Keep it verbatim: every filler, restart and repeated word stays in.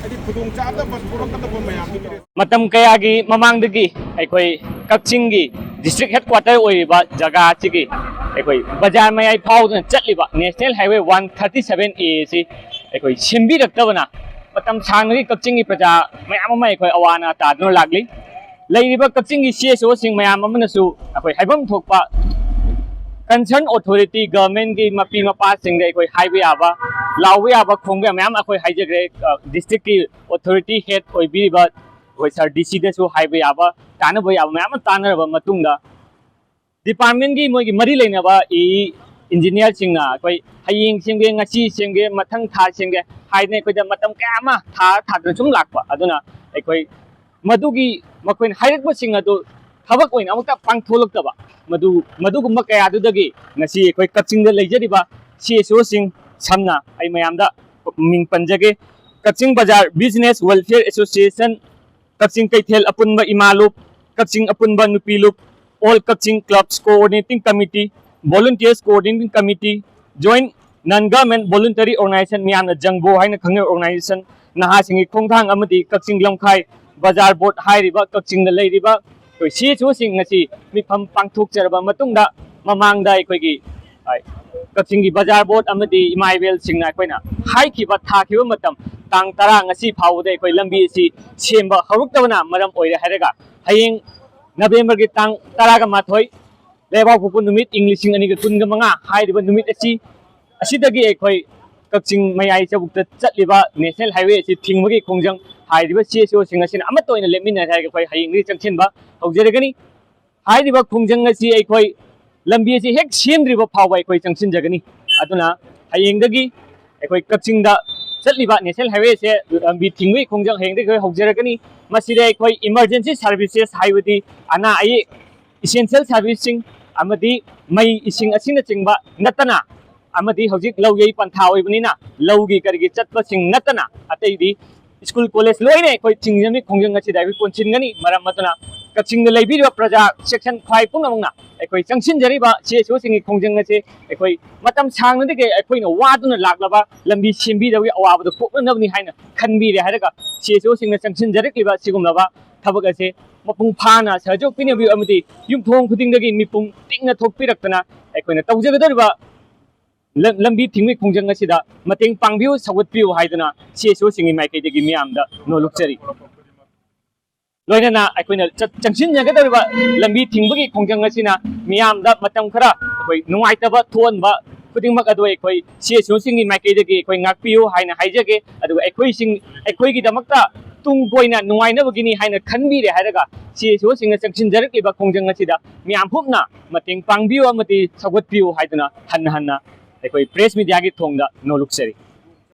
ꯍꯥꯏꯗꯤ ꯈꯨꯗꯣꯡꯆꯥꯗꯕ ꯊꯣꯛꯂꯛꯀꯗꯕ ꯃꯌꯥꯝꯗꯨꯒꯤ ꯃꯇꯝ ꯀꯌꯥꯒꯤ ꯃꯃꯥꯡꯗꯒꯤ ꯑꯩꯈꯣꯏ ꯀꯛꯆꯤꯡꯒꯤ district headquarter ꯑꯣꯏꯔꯤꯕ ꯖꯒꯥ ꯑꯁꯤꯒꯤ ꯑꯩꯈꯣꯏ ꯕꯖꯥꯔ ꯃꯌꯥꯏ ꯐꯥꯎꯗꯨꯅ ꯆꯠꯂꯤꯕ National Highway one thirty seven A ꯑꯁꯤ ꯑꯩꯈꯣꯏ ꯁꯦꯝꯕꯤꯔꯛꯇꯕꯅ ꯃꯇꯝ ꯁꯥꯡꯅꯒꯤ ꯀꯛꯆꯤꯡꯒꯤ ꯄ꯭ꯔꯖꯥ ꯃꯌꯥꯝ ꯑꯃ ꯑꯩꯈꯣꯏ ꯑꯋꯥ ꯑꯅꯥ ꯇꯥꯗꯨꯅ ꯂꯥꯛꯂꯤ꯫ ꯂꯩꯔꯤꯕ ꯀꯛꯆꯤꯡꯒꯤ C S O ꯁꯤꯡ ꯃꯌꯥꯝ ꯑꯃꯅꯁꯨ ꯑꯩꯈꯣꯏ ꯍꯥꯏꯐꯝ ꯊꯣꯛꯄ concern authority, government ꯀꯤ ꯃꯄꯤ ꯃꯄꯥꯁꯤꯡꯗ ꯑꯩꯈꯣꯏ ꯍꯥꯏꯕ ꯌꯥꯕ, ꯂꯥꯎꯕ ꯌꯥꯕ, ꯈꯣꯡꯕ ꯌꯥꯕ ꯃꯌꯥꯝ ꯑꯩꯈꯣꯏ ꯍꯥꯏꯖꯈ꯭ꯔꯦ꯫ ꯑ, district ꯀꯤ authority head ꯑꯣꯏꯕꯤꯔꯤꯕ ꯑꯩꯈꯣꯏ sir D C ꯗꯁꯨ ꯍꯥꯏꯕ ꯌꯥꯕ, ꯇꯥꯟꯅꯕ ꯌꯥꯕ ꯃꯌꯥꯝ ꯑꯃ ꯇꯥꯟꯅꯔꯕ ꯃꯇꯨꯡꯗ, department ꯀꯤ ꯃꯣꯏꯒꯤ ꯃꯔꯤ ꯂꯩꯅꯕ E E engineer ꯁꯤꯡꯅ ꯑꯩꯈꯣꯏ ꯍꯌꯦꯡ ꯁꯦꯝꯒꯦ, ꯉꯁꯤ ꯁꯦꯝꯒꯦ, ꯃꯊꯪ ꯊꯥ ꯁꯦꯝꯒꯦ ꯍꯥꯏꯗꯅ ꯑꯩꯈꯣꯏꯗ ꯃꯇꯝ ꯀꯌꯥ ꯑꯃ ꯊꯥ ꯊꯥꯗꯅ ꯁꯨꯝ ꯂꯥꯛꯄ꯫ ꯑꯗꯨꯅ ꯑꯩꯈꯣꯏ ꯃꯗꯨꯒꯤ ꯃꯈꯣꯏꯅ ꯍꯥꯏꯔꯛꯄꯁꯤꯡ ꯑꯗꯨ ꯊꯕꯛ ꯑꯣꯏꯅ ꯑꯃꯨꯛꯇ ꯄꯥꯡꯊꯣꯛꯂꯛꯇꯕ, ꯃꯗꯨ, ꯃꯗꯨꯒꯨꯝꯕ ꯀꯌꯥꯗꯨꯗꯒꯤ ꯉꯁꯤ ꯑꯩꯈꯣꯏ ꯀꯛꯆꯤꯡꯗ ꯂꯩꯖꯔꯤꯕ C S O ꯁꯤꯡ, ꯁꯝꯅ ꯑꯩ ꯃꯌꯥꯝꯗ ꯃꯤꯡ ꯄꯟꯖꯒꯦ: ꯀꯛꯆꯤꯡ ꯕꯖꯥꯔ Business Welfare Association, ꯀꯛꯆꯤꯡ ꯀꯩꯊꯦꯜ ꯑꯄꯨꯟꯕ ꯏꯃꯥ ꯂꯨꯞ, ꯀꯛꯆꯤꯡ ꯑꯄꯨꯟꯕ ꯅꯨꯄꯤ ꯂꯨꯞ, All Kaching Clubs Coordinating Committee, Volunteers Coordinating Committee, Joint Non Government Voluntary Organization, ꯃꯤꯌꯥꯝꯅ ꯖꯪꯕꯣ ꯍꯥꯏꯅ ꯈꯪꯅꯕ organization, ꯅꯍꯥꯁꯤꯡꯒꯤ ꯈꯣꯡꯊꯥꯡ ꯑꯃꯗꯤ ꯀꯛꯆꯤꯡ ꯂꯝꯈꯥꯏ ꯕꯖꯥꯔ ꯕꯣꯔꯗ ꯍꯥꯏꯔꯤꯕ ꯀꯛꯆꯤꯡꯗ ꯂꯩꯔꯤꯕ ꯑꯩꯈꯣꯏ C S O ꯁꯤꯡ ꯉꯁꯤ ꯃꯤꯐꯝ ꯄꯥꯡꯊꯣꯛꯆꯔꯕ ꯃꯇꯨꯡꯗ, ꯃꯃꯥꯡꯗ ꯑꯩꯈꯣꯏꯒꯤ, ꯑ, ꯀꯛꯆꯤꯡꯒꯤ ꯕꯖꯥꯔ ꯕꯣꯔꯗ ꯑꯃꯗꯤ ꯏꯃꯥ ꯏꯕꯦꯜꯁꯤꯡꯅ ꯑꯩꯈꯣꯏꯅ ꯍꯥꯏꯈꯤꯕ, ꯊꯥꯈꯤꯕ ꯃꯇꯝ, ꯇꯥꯡ ꯇꯔꯥ ꯉꯁꯤ ꯐꯥꯎꯕꯗ ꯑꯩꯈꯣꯏ ꯂꯝꯕꯤ ꯑꯁꯤ ꯁꯦꯝꯕ ꯍꯧꯔꯛꯇꯕꯅ ꯃꯔꯝ ꯑꯣꯏꯔꯦ ꯍꯥꯏꯔꯒ, ꯍꯌꯦꯡ ꯅꯕꯦꯝꯕꯔꯒꯤ ꯇꯥꯡ ꯇꯔꯥꯒ ꯃꯥꯊꯣꯏ, ꯂꯩꯕꯥꯛꯄꯣꯛꯄ ꯅꯨꯃꯤꯠ, ꯏꯪ ꯂꯤꯁꯤꯡ ꯑꯅꯤꯒ ꯀꯨꯟꯒ ꯃꯉꯥ ꯍꯥꯏꯔꯤꯕ ꯅꯨꯃꯤꯠ ꯑꯁꯤ, ꯑꯁꯤꯗꯒꯤ ꯑꯩꯈꯣꯏ ꯀꯛꯆꯤꯡ ꯃꯌꯥꯏ ꯆꯕꯨꯛꯇ ꯆꯠꯂꯤꯕ National Highway ꯑꯁꯤ ꯊꯤꯡꯕꯒꯤ ꯈꯣꯡꯖꯪ ꯍꯥꯏꯔꯤꯕ C S O ꯁꯤꯡ ꯑꯁꯤꯅ ꯑꯃꯠꯇ ꯑꯣꯏꯅ ꯂꯦꯞꯃꯤꯟꯅꯔꯦ ꯍꯥꯏꯔꯒ ꯑꯩꯈꯣꯏ ꯍꯌꯦꯡꯗꯒꯤ ꯆꯪꯁꯤꯟꯕ ꯍꯧꯖꯔꯒꯅꯤ꯫ ꯍꯥꯏꯔꯤꯕ ꯈꯣꯡꯖꯪ ꯑꯁꯤ ꯑꯩꯈꯣꯏ ꯂꯝꯕꯤ ꯑꯁꯤ ꯍꯦꯛ ꯁꯦꯝꯗ꯭ꯔꯤꯕ ꯐꯥꯎꯕ ꯑꯩꯈꯣꯏ ꯆꯪꯁꯤꯟꯖꯒꯅꯤ꯫ ꯑꯗꯨꯅ ꯍꯌꯦꯡꯗꯒꯤ ꯑꯩꯈꯣꯏ ꯀꯛꯆꯤꯡꯗ ꯆꯠꯂꯤꯕ National Highway ꯑꯁꯦ ꯂꯝꯕꯤ ꯊꯤꯡꯕꯒꯤ ꯈꯣꯡꯖꯪ ꯍꯌꯦꯡꯗꯒꯤ ꯑꯩꯈꯣꯏ ꯍꯧꯖꯔꯒꯅꯤ꯫ ꯃꯁꯤꯗ ꯑꯩꯈꯣꯏ emergency services, ꯍꯥꯏꯕꯗꯤ ꯑꯅꯥ ꯑꯌꯦꯛ, essential service ꯁꯤꯡ ꯑꯃꯗꯤ ꯃꯩ, ꯏꯁꯤꯡ ꯑꯁꯤꯅꯆꯤꯡꯕ ꯅꯠꯇꯅ ꯑꯃꯗꯤ ꯍꯧꯖꯤꯛ ꯂꯧ ꯌꯩ ꯄꯟꯊꯥ ꯑꯣꯏꯕꯅꯤꯅ ꯂꯧꯒꯤ ꯀꯔꯤꯒꯤ ꯆꯠꯄꯁꯤꯡ ꯅꯠꯇꯅ ꯑꯇꯩꯗꯤ ꯁ꯭ꯀꯨꯜ ꯀꯣꯂꯦꯖ ꯂꯣꯏꯅ ꯑꯩꯈꯣꯏ ꯊꯤꯡꯖꯤꯟꯕꯒꯤ ꯈꯣꯡꯖꯪ ꯑꯁꯤꯗ ꯑꯩꯈꯣꯏ ꯀꯣꯟꯁꯤꯟꯒꯅꯤ꯫ ꯃꯔꯝ ꯑꯗꯨꯅ ꯀꯛꯆꯤꯡꯗ ꯂꯩꯕꯤꯔꯤꯕ ꯄ꯭ꯔꯖꯥ ꯁꯦꯛꯁꯟ ꯈ꯭ꯋꯥꯏ ꯄꯨꯝꯅꯃꯛꯅ ꯑꯩꯈꯣꯏ ꯆꯪꯁꯤꯟꯖꯔꯤꯕ ꯁꯤ ꯑꯦꯁ ꯑꯣꯁꯤꯡꯒꯤ ꯈꯣꯡꯖꯪ ꯑꯁꯦ ꯑꯩꯈꯣꯏ ꯃꯇꯝ ꯁꯥꯡꯅꯗꯒꯤ ꯑꯩꯈꯣꯏꯅ ꯋꯥꯗꯨꯅ ꯂꯥꯛꯂꯕ ꯂꯝꯕꯤ ꯁꯦꯝꯕꯤꯗꯕꯒꯤ ꯑꯋꯥꯕꯗꯨ ꯀꯣꯛꯅꯅꯕꯅꯤ ꯍꯥꯏꯅ ꯈꯟꯕꯤꯔꯦ ꯍꯥꯏꯔꯒ ꯁꯤ ꯑꯦꯁ ꯑꯣꯁꯤꯡꯅ ꯆꯪꯁꯤꯟꯖꯔꯛꯂꯤꯕ ꯁꯤꯒꯨꯝꯂꯕ ꯊꯕꯛ ꯑꯁꯦ ꯃꯄꯨꯡ ꯐꯥꯅ ꯁꯍꯖꯣꯛ ꯄꯤꯅꯕꯤꯌꯨ ꯑꯃꯗꯤ ꯌꯨꯝꯊꯣꯡ ꯈꯨꯗꯤꯡꯗꯒꯤ ꯃꯤꯄꯨꯝ ꯇꯤꯛꯅ ꯊꯣꯛꯄꯤꯔꯛꯇꯅ ꯑꯩꯈꯣꯏꯅ ꯇꯧꯖꯒꯗꯧꯔꯤꯕ ꯂꯝ-, ꯂꯝꯕꯤ ꯊꯤꯡꯕꯒꯤ ꯈꯣꯡꯖꯪ ꯑꯁꯤꯗ ꯃꯇꯦꯡ ꯄꯥꯡꯕꯤꯌꯨ, ꯁꯧꯒꯠꯄꯤꯌꯨ ꯍꯥꯏꯗꯨꯅ ꯁꯤ ꯑꯦꯁ ꯑꯣꯁꯤꯡꯒꯤ ꯃꯥꯏꯀꯩꯗꯒꯤ ꯃꯤꯌꯥꯝꯗ ꯅꯣꯜꯂꯨꯛꯆꯔꯤ꯫ ꯂꯣꯏꯅꯅ ꯑꯩꯈꯣꯏꯅ ꯆꯠ-, ꯆꯪꯁꯤꯟꯖꯒꯗꯧꯔꯤꯕ ꯂꯝꯕꯤ ꯊꯤꯡꯕꯒꯤ ꯈꯣꯡꯖꯪ ꯑꯁꯤꯅ ꯃꯤꯌꯥꯝꯗ ꯃꯇꯝ ꯈꯔ ꯑꯩꯈꯣꯏ ꯅꯨꯡꯉꯥꯏꯇꯕ ꯊꯣꯛꯍꯟꯕ ꯈꯨꯗꯤꯡꯃꯛ ꯑꯗꯨ ꯑꯩꯈꯣꯏ ꯁꯤ ꯑꯦꯁ ꯑꯣꯁꯤꯡꯒꯤ ꯃꯥꯏꯀꯩꯗꯒꯤ ꯑꯩꯈꯣꯏ ꯉꯥꯛꯄꯤꯌꯨ ꯍꯥꯏꯅ ꯍꯥꯏꯖꯒꯦ꯫ ꯑꯗꯨꯒ ꯑꯩꯈꯣꯏꯁꯤꯡ, ꯑꯩꯈꯣꯏꯒꯤꯗꯃꯛꯇ ꯇꯨꯡ ꯀꯣꯏꯅ ꯅꯨꯡꯉꯥꯏꯅꯕꯒꯤꯅꯤ ꯍꯥꯏꯅ ꯈꯟꯕꯤꯔꯦ ꯍꯥꯏꯔꯒ ꯁꯤ ꯑꯦꯁ ꯑꯣꯁꯤꯡꯅ ꯆꯪꯁꯤꯟꯖꯔꯛꯂꯤꯕ ꯈꯣꯡꯖꯪ ꯑꯁꯤꯗ ꯃꯤꯌꯥꯝ ꯄꯨꯝꯅ ꯃꯇꯦꯡ ꯄꯥꯡꯕꯤꯌꯨ ꯑꯃꯗꯤ ꯁꯧꯒꯠꯄꯤꯌꯨ ꯍꯥꯏꯗꯨꯅ ꯍꯟꯅ ꯍꯟꯅ ꯑꯩꯈꯣꯏ ꯄ꯭ꯔꯦꯁ ꯃꯤꯗꯤꯌꯥꯒꯤ ꯊꯣꯡꯗ ꯅꯣꯜꯂꯨꯛꯆꯔꯤ꯫